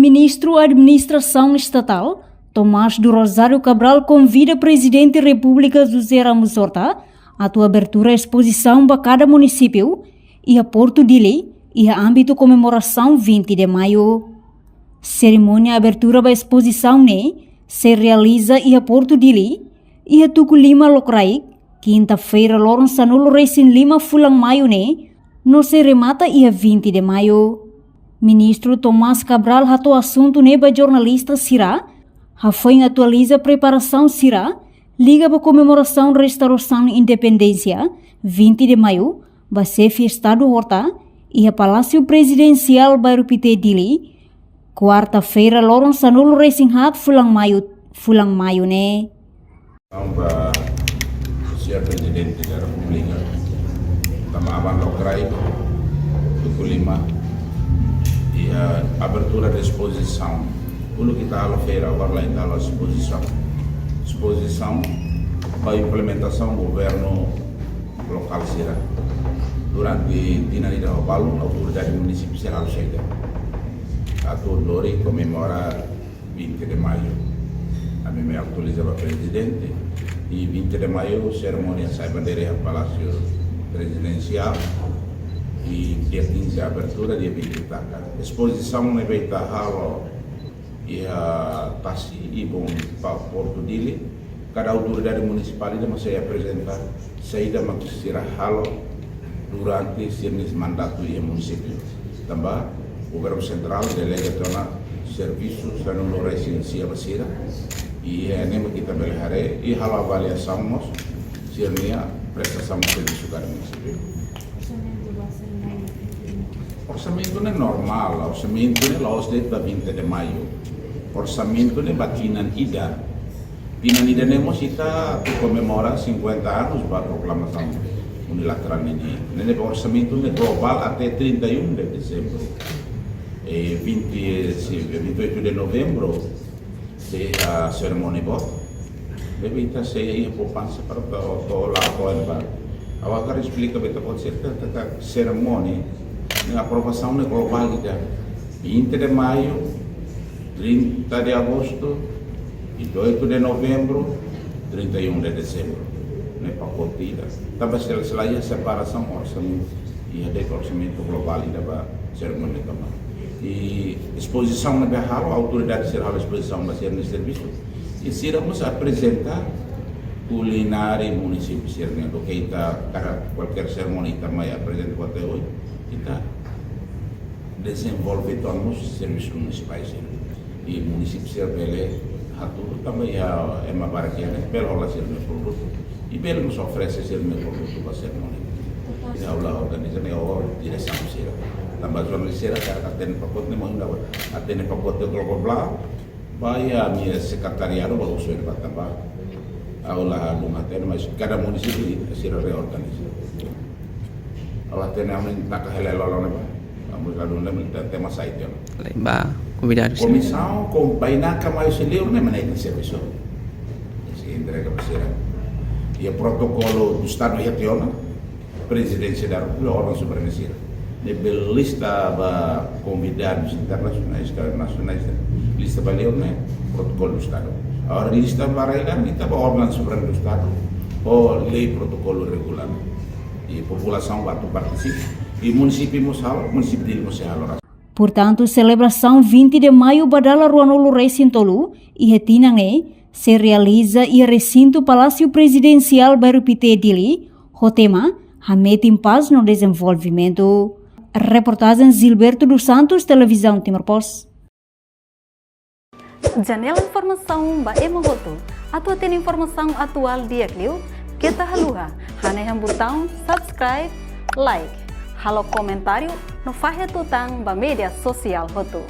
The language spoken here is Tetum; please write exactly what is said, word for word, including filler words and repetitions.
Ministru Administrasaun Estatál, Tomás do Rosário Cabral, konvida Prezidente Repúblika José Ramos Horta atu abertura espozisaun ba kada munisípiu iha Portu Dili, iha ámbitu komemorasaun vinte de Maiu. Serimónia abertura ba espozisaun ne'e sei realiza iha Portu Dili, iha tuku lima lokraik, kinta-feira loron sanulu resin lima fulan Maiu ne'e, no sei remata iha vinte de Maiu. Ministru Tomás Cabral hato'o asuntu ne'e ba jornalista sira, hafoin atualiza preparasaun sira liga ba komemorasaun restaurasaun independénsia, vinte de Maiu, ba Xefe Estadu Horta, iha Palásiu Prezidensiál Bairru Pité Dili, kuarta-feira loron sanulu resin haat fulan Maiu, fulan Maiu ne'e. Ba Señór Prezidente da Repúblika, tama aban lokraik, tuku lima, iha abertura de espozisaun. Uluk ita halo feira, agora la ita halo espozisaun. Espozisaun ba implementasaun governu lokál sira. Durante tinan ida ho balun, autoridade munisípiu sira halo saida atu lori komemora vinte de Maiu. Ami mai atualiza ba Prezidente, i vinte de Maiu, serimónia sai bandeira iha Palásiu Prezidensiál, i dia quinze abertura, dia vinte taka. Espozisaun ne'ebé ita halo iha Tasi, i bom pa Portu Dili, kada autoridade munisipál ida mak sei aprezenta saida mak sira halo durante sira-nia mandatu iha munisípiu. Tanba governu sentrál delega tiha ona servisu sanulu resin sia ba sira. I iha ne'e mak ita bele haree, i halo avaliasaun mós sira-nia prestasaun servisu kada munisípiu. Orsamentu ne'e normál, orsamentu ne'e la'ós de'it ba vinte de Maiu. Orsamentu ne'e ba tinan ida. Tinan ida ne'e mós ita komemora cinquenta anos ba proklamasaun unilaterál ninian. Ne'e ne'ebé orsamentu ne'e globál até trinta e um de dezembro. E vinte, se, vinte e oito de novembro, sei, ah, serimónia boot. Maibé ita sei iha poupansa para to'o, to'o la to'o ba. Ha'u hakarak esplika ba ita-boot sira katak serimónia ne'e aprovasaun ne'e globál ida. Vinte de Maiu, trinta de Agosto, vinte e oito de Novembro, trinta e um de Dezembro. Ne'e pakote ida. Tanba sel-, selae separasaun orsamentu, iha de'it orsamentu globál ida ba serimónia tomak. I espozisaun ne'ebé halo, autoridade sira halo espozisaun ba sira-nia servisu. I sira mós aprezenta kulinária munisípiu sira-nian, duké ita kada kualkér serimónia ita mai aprezenta buat oioin, ita dezenvolve tiha ona mós servisu munisipál sira. I munisípiu sira bele hatudu tanba iha ema barak iha ne'e bele hola sira-nia produtu. I bele mós oferese sira-nia produtu ba serimónia. I ha'u la organiza ne'e, ho diresaun sira. Tanba jornalista sira karik hatene pakote ne'e, maun da hatene pakote globál, ba iha ami-nia sekretariadu ba husu ba tanba ha'u la hatene, mas kada munisípiu sira reorganiza. Ha'u hatene ami taka hela lolo ne'e ba. Ami la dun lem te-, tema sai tiha ona. Lae, ba konvidadu sira. Komisaun, kom-, bainaka mai husi liur ne'e mak ita servisu. Sei entrega ba sira. Iha protokolu do Estadu iha tiha ona, Prezidénsia da Repúblika, órgaun soberanu sira. Ne'ebé lista ba konvidadus internasionais ka nasionais, lista ba liur ne'e protokolu do Estadu. Agora lista ba rai-laran, ita ba órgaun soberanu do Estadu, ho lei protokolu regulamentu. I populasaun atu partisipa, i munisípiu mós halo, munisípiu Dili mós sei halo. Portantu, selebrasaun vinte de Maiu ba dala ruanulu resin tolu iha tinan ne'e sei realiza iha resintu Palásiu Prezidensiál Bairru Pité Dili, ho tema Hametin Pás no Dezenvolvimentu. Reportajen Gilberto dos Santos, Televizaun Timor Post. Janela informasaun ba ema hotu. Atu hatene informasaun atuál di'ak liu, keta haluha hanehan butaun subscribe, like, halo komentáriu no fahe tutan ba média sosiál hotu.